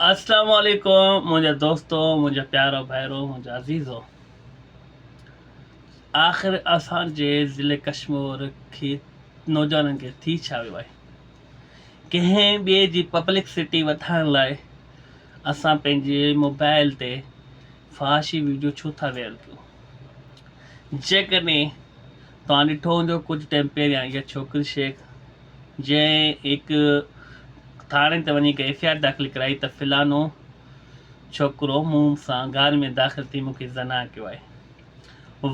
اسلام عليڪم منهنجا دوستو منهنجا پيارو ڀائرو منهنجا عزيزو آخر اسان جي ضلع ڪشمور کي نوجوانن کي ٿي ڇا ويو آهي ڪنهن ٻئي جي پبلڪ سٽي وڌائڻ لاء اسان پنهنجي موبائل تي فحاشي ويڊيو ڇو ٿا وائرل ڪيون جيڪڏهن توهان ڏٺو هوندو ڪجهه ٽائيم پهريان اها ڇوڪري شيخ جنهن هڪ ٿاڻي تي وڃي هڪ ايف I R داخل ڪرائي ته فلانو ڇوڪرو مون سان گهر ۾ داخل ٿي مون کي زنا ڪيو آهي.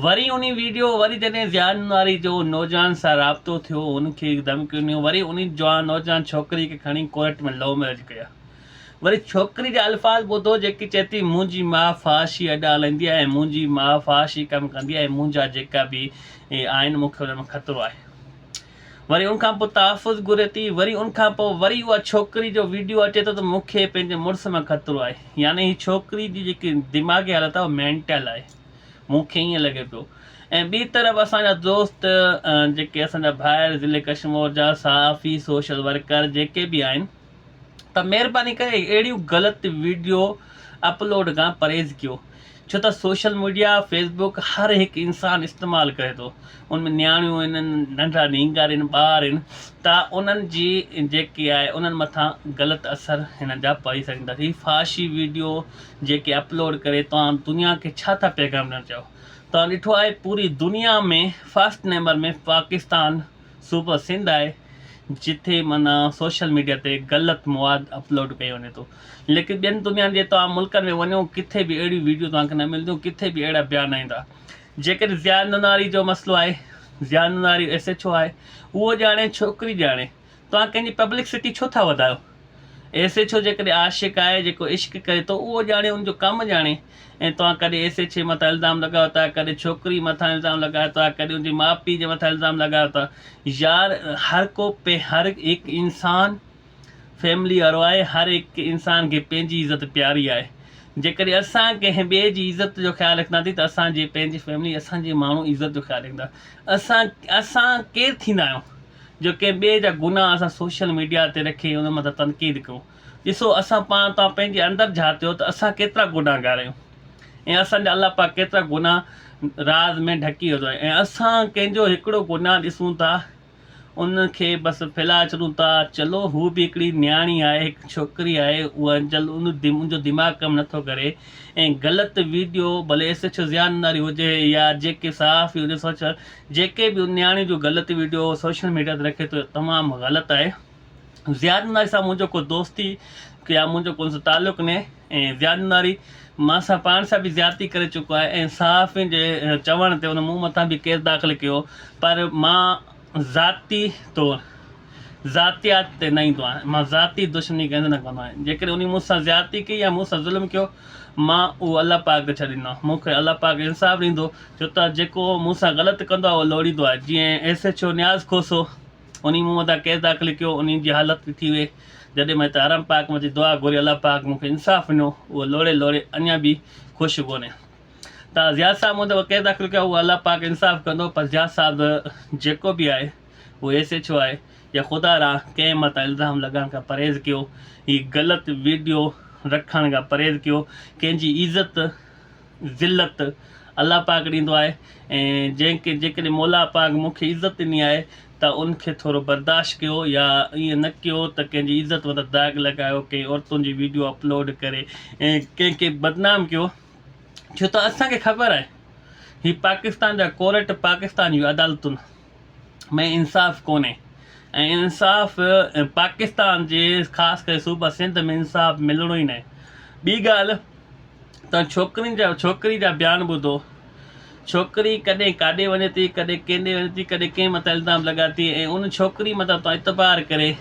وري انهي ويڊيو وري جڏهن زياد ناري جو نوجوان سان رابطو ٿيو ان کي ڌمڪيون ڏنيون وري انهي جوان نوجوان ڇوڪري کي کڻي ڪورٽ ۾ لو ميرج ڪيا وري ڇوڪري جا الفاظ ٻڌو جيڪي چئي ٿي منهنجي ماء فحاشي اڏا هلائيندي آهي ۽ منهنجي ماء فحاشي ڪم ڪندي آهي منهنجا جيڪا به آهن مون کي انهن ۾ خطرو آهي. وري ان کان پوء تحفظ گهري ٿي وري ان کان پوء وري اها ڇوڪري جو ويڊيو اچي ٿو ته مون کي پنهنجي مڙس مان خطرو آهي يعني هي ڇوڪري جي جيڪي دماغي حالت آهي اها مينٽل آهي مون کي ائين لڳي پيو ۽ ٻي طرف اسان جا دوست جيڪي اسان جا ڀائر ضلع ڪشمور جا صحافي سوشل ورڪر جيڪي به آهن ته مهرباني ڪري اهڙيون غلط ويڊيو اپلوڊ کان پرهيز ڪيو ڇو ته سوشل ميڊيا فيسبوڪ هر هڪ انسان استعمال ڪري ٿو ان ۾ نياڻيون آهن ننڍڙا نينگر آهن ٻار آهن ته انهن جي جيڪي آهي انهن مٿان غلط اثر هنن جا پئي سگهن ٿا هي فحاشي ويڊيو جيڪي اپلوڊ ڪري توهان دنيا کي ڇا ٿا پيغام ڏيڻ چاهيو توهان ڏٺو آهي پوري دنيا ۾ فرسٽ نمبر ۾ پاڪستان صوبو سنڌ آهي جتي معنيٰ سوشل ميڊيا تي غلط مواد اپلوڊ ڪيو وڃي ٿو ليڪن ٻين دنيا جي توهان ملڪن ۾ وڃو ڪٿي به اهڙيون ويڊيو توهان کي نه ملنديون ڪٿي به اهڙا بيان نه ايندا جيڪڏهن ضياء نوناري جو مسئلو آهي Zia Nonari S H O آهي اهو ڄاڻي ڇوڪري ڄاڻي توهان ڪنهن جي پبلڪ سٽي ڇو ٿا وڌايو ايس ايڇ او جيڪڏهن عاشق آهي جيڪو عشق ڪري ٿو اهو ڄاڻي ان جو ڪم ڄاڻي ۽ توهان ڪڏهن ايس ايڇ اي مٿان الزام لڳايو ٿا ڪڏهن ڇوڪري مٿان الزام لڳايو ٿا ڪڏهن ان جي ماء پيء جي مٿان الزام لڳايو ٿا يار هر ڪو هر هڪ انسان فيملي وارو آهي هر هڪ انسان کي پنهنجي عزت پياري آهي جيڪڏهن اسان ڪنهن ٻئي جي عزت جو خيال رکنداسين ته اسان جي پنهنجي فيملي اسان جي ماڻهو عزت جو خيال رکندا اسان اسان ڪير ٿيندا آهيون جو ڪنهن ٻئي جا گناهه اسان سوشل ميڊيا تي رکي ان مٿان تنقيد ڪيون. ڏسو اسان پاڻ توهان پنهنجي اندر جهاتيو ته اسان ڪيترا گناهگار آهيون ۽ اسان جا الله پاڪ ڪيترا گناهه راز ۾ ڍڪي وڌو آهي ۽ اسان ڪنهن جو هڪڙو گناهه ڏسون ٿا ان کي بس ڦهلائي ڇڏون ٿا چلو هو به هڪڙي نياڻي آهي هڪ ڇوڪري آهي اها جل ان ان جو دماغ ڪم نٿو ڪري ۽ غلط ويڊيو ڀلي ايس ايڇ او زيان واري هجي يا جيڪي صحافي هجي سوشل جيڪي به نياڻي جو غلط ويڊيو سوشل ميڊيا تي رکي ٿو تمام غلط آهي زياد ناري سان منهنجو ڪو دوستي يا منهنجو ڪو ان سان تعلق نهي ۽ زياد ناري مان سان پاڻ سان به زيادتي ڪري چڪو آهي ۽ صحافين جي چوڻ تي ان مون مٿان به ڪيس داخل ڪيو پر مان ذاتي طور ذاتيات تي نه ايندو آهيان مان ذاتي دشمني ڪنهن سان نه ڪندو آهيان جيڪڏهن انهي مون سان زيادتي ڪئي يا مون سان ظلم ڪيو مان اهو الله پاڪ تي ڇڏي ڏيندو آهيان مون کي الله پاڪ انصاف ڏيندو ڇو ته جيڪو مون سان غلط ڪندو آهي اهو لوڙيندو آهي جيئن ايس ايڇ او نياز کوسو انهي مون مٿان ڪيس داخل ڪيو انهي جي حالت به ٿي وئي جڏهن مان هتي حرم پاڪ ۾ اچي دعا گهري الله پاڪ مون کي انصاف ڏنو اهو لوڙي لوڙي اڃا به خوش ڪونهي ته زياد صاحب مون تي ڪيس داخل ڪيو اهو الله پاڪ انصاف ڪندو پر زياد صاحب جيڪو به آهي هو ايس ايڇ او آهي يا خدا را ڪنهن مٿان الزام لڳائڻ کان پرهيز ڪيو هي غلط ويڊيو رکڻ کان پرهيز ڪيو ڪنهن جي عزت ذلت الله پاڪ ڏيندو آهي ۽ جنهن کي جيڪڏهن مولا پاڪ مون کي عزت ڏني آهي ته ان کي ٿورو برداشت ڪيو يا ائين نه ڪيو ته ڪنهن جي عزت مٿان داغ لڳايو ڪنهن عورتن جي ويڊيو اپلوڊ ڪري ۽ ڪنهن کي بدنام ڪيو ڇو ته اسان کي خبر آهي هي پاڪستان جا ڪورٽ پاڪستان جون عدالتون ۾ انصاف ڪونهي ۽ انصاف پاڪستان جي خاص ڪري صوبه سنڌ ۾ انصاف ملڻو ئي ناهي ٻي ڳالهه ته ڇوڪرين جا ڇوڪري جا بيان ٻڌو ڇوڪري ڪڏهن ڪاڏي وڃي ٿي ڪڏهن ڪيڏي وڃي ٿي ڪڏهن ڪنهن مٿان الزام لڳا ٿي ۽ ان ڇوڪري مٿان تو اعتبار ڪري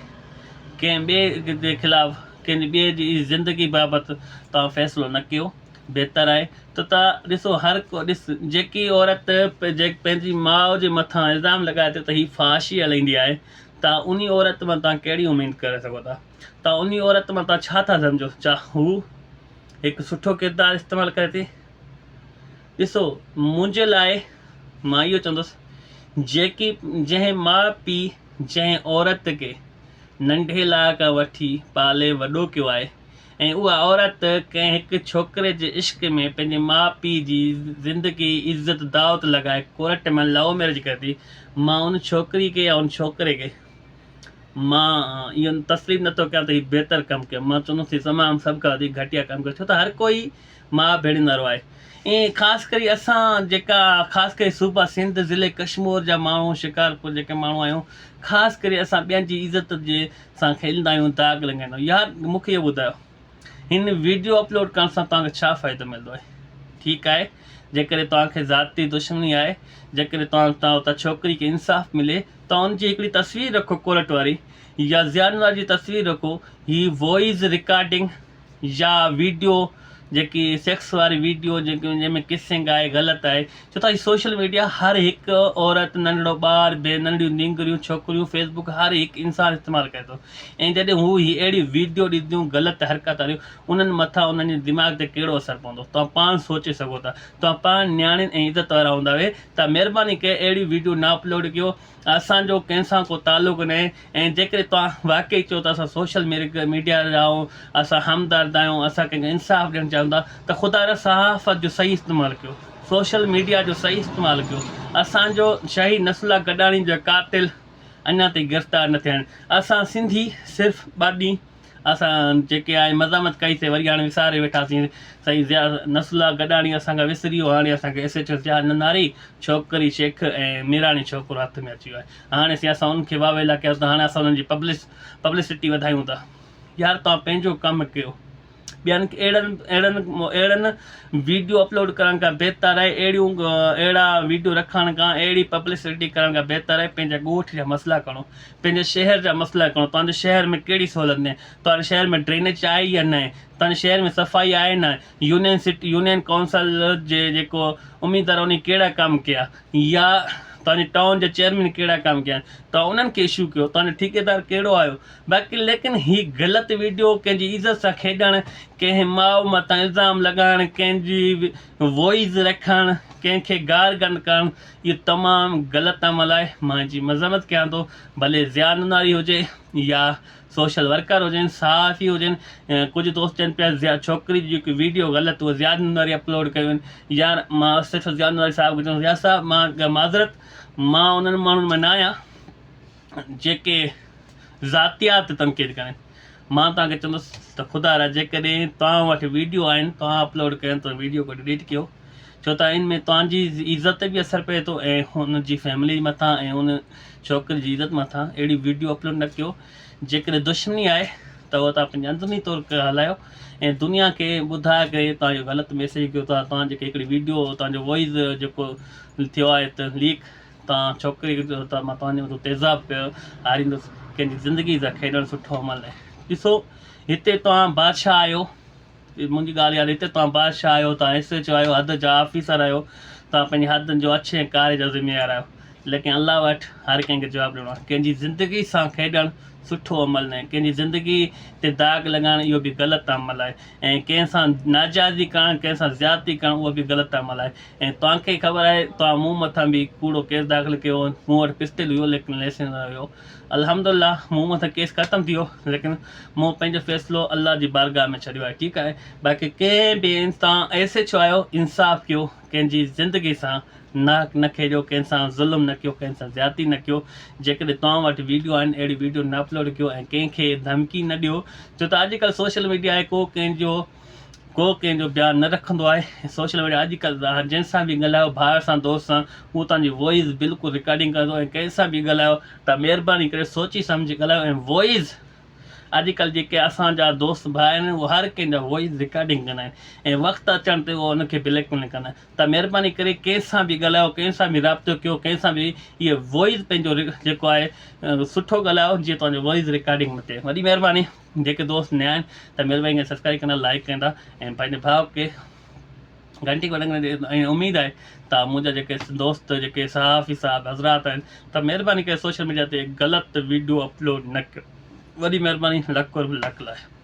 ڪنهن ٻئي جي خلاف ڪنهن ٻئي جي زندگي بابت توهان فيصلو نه ڪيو بهتر آهي ته ته ڏسو هر ڪو ڏس جيڪي عورت پنهنجي ماء جي مٿان الزام لڳائي ٿي ته هي فحاشي هلائيندي آهي ته انهي عورت مان توهان ڪهڙي اميد ڪري سگهو ٿا ته انهي عورت مان توهان ڇا ٿا سمجهو ڇا هو هڪ سٺو ڪردار استعمال ڪري ٿي ڏسو منهنجي لاء مان اهو چوندس جيڪي جنهن ماء پيء جنهن عورت کي ننڍي لاء کان وٺي پالي وڏو ڪيو آهي ۽ اها عورت ڪنهن هڪ ڇوڪري جي عشق ۾ پنهنجي ماء پيء جي زندگي عزت دعوت لڳائي ڪورٽ ۾ لو ميرج ڪري ٿي مان ان ڇوڪري کي يا ان ڇوڪري کي مان اهو تسليم نٿو ڪيان ته هي بهتر ڪم ڪيو مان چوندس هي تمام سڀ کان وڌيڪ گهٽيا ڪم ڪيو ڇو ته هر ڪوئي ماء ڀيڻين وارو آهي ۽ خاص ڪري اسان جيڪا خاص ڪري صوبه سنڌ ضلعي ڪشمور جا ماڻهو شڪارپور جيڪي ماڻهو آهيون خاص ڪري اسان ٻين جي عزت جي سان کيلندا آهيون داغ لڳائيندا آهيون يار مون کي اهو ٻڌايو هن ويڊيو اپلوڊ ڪرڻ سان توهان کي ڇا فائدو ملندو آهي ٺيڪ آهي جيڪڏهن توهان کي ذاتي دشمني آهي جيڪڏهن توهان چاهو ٿا ڇوڪري کي انصاف ملي ته ان جي هڪڙي تصوير رکو ڪورٽ واري يا ضياء نواز جي تصوير رکو هي وائس رڪارڊنگ يا ويڊيو جيڪي سيڪس واري ويڊيو جيڪي جنهن ۾ ڪسنگ آهي غلط آهي ڇو ته سوشل ميڊيا هر هڪ عورت ننڍڙو ٻار به ننڍڙيون نينگريون ڇوڪريون فيس بڪ هر هڪ انسان استعمال ڪري ٿو ۽ جڏهن هو هي اهڙي ويڊيو ڏسنديون غلط حرڪت واريون انهن مٿان انهن جي دماغ تي ڪهڙو اثر پوندو توهان پاڻ سوچي سگهو ٿا توهان پاڻ نياڻين ۽ عزت وارا هوندا اهي ته مهرباني ڪري اهڙي ويڊيو نه اپلوڊ ڪيو اسان جو ڪنهن سان ڪو تعلق ناهي ۽ جيڪڏهن توهان واقعي چئو ته اسان سوشل ميڊيا جا آهيون اسان همدرد آهيون اسان ڪنهن کي انصاف ڏيڻ چاهيون ٿا ته خدا را صحافت جو صحيح استعمال ڪيو سوشل ميڊيا جو صحيح استعمال ڪيو اسان جو شهيد نصرالله گڏاڻي جا قاتل اڃا تائين گرفتار نه ٿيا آهن اسان سنڌي صرف ٻه ڏينهن اسان جيڪي آهي مزاحمت ڪئي سي وري هاڻي وساري ويٺاسين سائين ضياء نصرالله گڏاڻي اسان کان وسري ويو هاڻي اسان کي ايس ايڇ او ضياء نناري ڇوڪري شيخ ۽ ميراڻي ڇوڪرو هٿ ۾ اچي ويو آهي هاڻي سي اسان ان کي واويلا ڪيو ته هاڻي اسان انهن جي پبلش پبلسٽي وڌايون ٿا يار توهان پنهنجو ڪم ڪيو ٻين کي اهڙن اهڙن اهڙن ويڊيو اپلوڊ ڪرڻ کان بهتر آهي اهڙيون اهڙا ويڊيو رکڻ کان اهڙي پبلسٽي ڪرڻ کان بهتر آهي پنهنجا ڳوٺ جا مسئلا کڻو پنهنجي شهر جا مسئلا کڻو توهان جي شهر ۾ ڪهڙي سهولت ناهي توهان جي شهر ۾ ڊرينيج آهي يا نه توهان جي شهر ۾ صفائي آهي نه يونين سٽي يونين ڪائونسل جي جيڪو اميدوار انهي ڪهڙا ڪم ڪيا يا توهان جي ٽائون جي چيئرمين ڪهڙا ڪم ڪيا توهان انهن کي اشو ڪيو توهان جو ٺيڪيدار ڪهڙو آيو باقي ليڪن هي غلط ويڊيو ڪنهن جي عزت سان کيڏڻ ڪنهن ماء مٿان الزام لڳائڻ ڪنهن جي وائس رکڻ ڪنهن کي گار گند ڪرڻ اهو تمام غلط عمل آهي مان جي مذمت ڪيان ٿو ڀلي ضياء نوناري هجي يا سوشل ورڪر هجن صحافي هجن ڪجهه دوست چون پيا ضياء ڇوڪري جي جيڪي ويڊيو غلط اهو ضياء نوناري اپلوڊ ڪيون آهن يار مان صرف ضياء نوناري صاحب کي چوندس ضياء صاحب مان معذرت مان انهن ماڻهن مان نه آهيان جيڪي ذاتيات تي تنقيد ڪن مان توهان کي چوندس ته خدا را جيڪڏهن توهان وٽ ويڊيو آهن توهان اپلوڊ ڪيون ته ويڊيو کي ڊليٽ ڪيو ڇو ته ان ۾ توهان جي عزت تي به اثر پئي ٿو ۽ هن جي فيملي مٿان ۽ ان ڇوڪري جي عزت مٿان اهڙي ويڊيو اپلوڊ نه ڪيو جيڪڏهن دشمني آهي ته اها توهان پنهنجي اندروني طور هلايو ۽ دنيا کي ٻڌائي ڪري توهان اهو غلط ميسيج ڪيو ٿا توهان جيڪي هڪڙي ويڊيو توهان جو وائس جيڪو ٿيو آهي ته ليڪ توهان ڇوڪري کي چيو ته مان توهان جي مٿان تيزاب پيو هاريندس ڪنهن جي زندگي سان کيڏڻ سٺو عمل ناهي ڏسو هتي توهان بادشاهه آهيو منهنجي ڳالهه ياد هتي توهان بادشاهه آهيو توهان ايس ايڇ او آهيو حد جا آفيسر آهيو توهان پنهنجي حدن جو اڇي ۽ ڪاري جا ذميوار آهيو ليڪن الله وٽ هر ڪنهن کي جواب ڏيڻو آهي ڪنهن جي زندگي سان کيڏڻ سٺو عمل ناهي ڪنهن جي زندگي تي داغ لڳائڻ اهو به غلط عمل آهي ۽ ڪنهن سان ناجائزي ڪرڻ ڪنهن سان زيادتي ڪرڻ اهو به غلط عمل آهي ۽ توهان کي خبر آهي توهان مون مٿان به ڪوڙو ڪيس داخل ڪيو هو مون وٽ پستل هيو ليڪن لائسنس نه هيو الحمد لله مون مٿان ڪيس ختم ٿي ويو ليڪن مون پنهنجو فيصلو الله جي بارگاهه ۾ ڇڏيو آهي ٺيڪ آهي باقي ڪنهن به انسان ايس ايڇ او آيو انصاف ڪيو ڪنهن جي زندگي سان ناحق نه کيڏيو ڪنهن سان ظلم نه ڪيو ڪنهن سان زيادتي نه ڪيو جيڪڏهن توهان وٽ ويڊيو آهن اهڙي ويڊيو نه اپلوڊ ڪيو ۽ ڪنهن کي ڌمڪي نه ڏيو ڇو ته اڄڪلهه سوشل ميڊيا آهي ڪو ڪنهن جو ڪو ڪنهن جو بيان نه رکندو آهي سوشل ميڊيا اڄ ڪلهه جنهن سان به ڳالهايو ڀاء سان دوست سان هو توهان جي وائس بلڪل رڪارڊنگ ڪندو ۽ ڪنهن سان به ڳالهايو ته مهرباني ڪري سوچي سمجهي ڳالهايو ۽ وائس اڄ ڪلهه جيڪي اسان جا دوست ڀاء آهن اهي هر ڪنهن جا وائس رڪارڊنگ ڪندا آهن ۽ وقت اچڻ تي اهو ان کي بليڪ ميل ڪندا آهن ته مهرباني ڪري ڪنهن سان به ڳالهايو ڪنهن سان به رابطو ڪيو ڪنهن سان به اهي وائس پنهنجو جيڪو آهي سٺو ڳالهايو جيئن توهان جو وائس رڪارڊنگ نه ٿئي وڏي مهرباني جيڪي دوست نيا آهن ته مهرباني ڪري سبسڪرائب ڪندا لائڪ ڪندا ۽ پنهنجي ڀاء کي گهنٽي بٽن ۽ اميد آهي ته منهنجا جيڪي دوست جيڪي صحافي صاحب حضرات آهن ته مهرباني ڪري سوشل ميڊيا تي غلط ويڊيو اپلوڊ نه ڪيو وڏي مهرباني لک قرب لک لاء.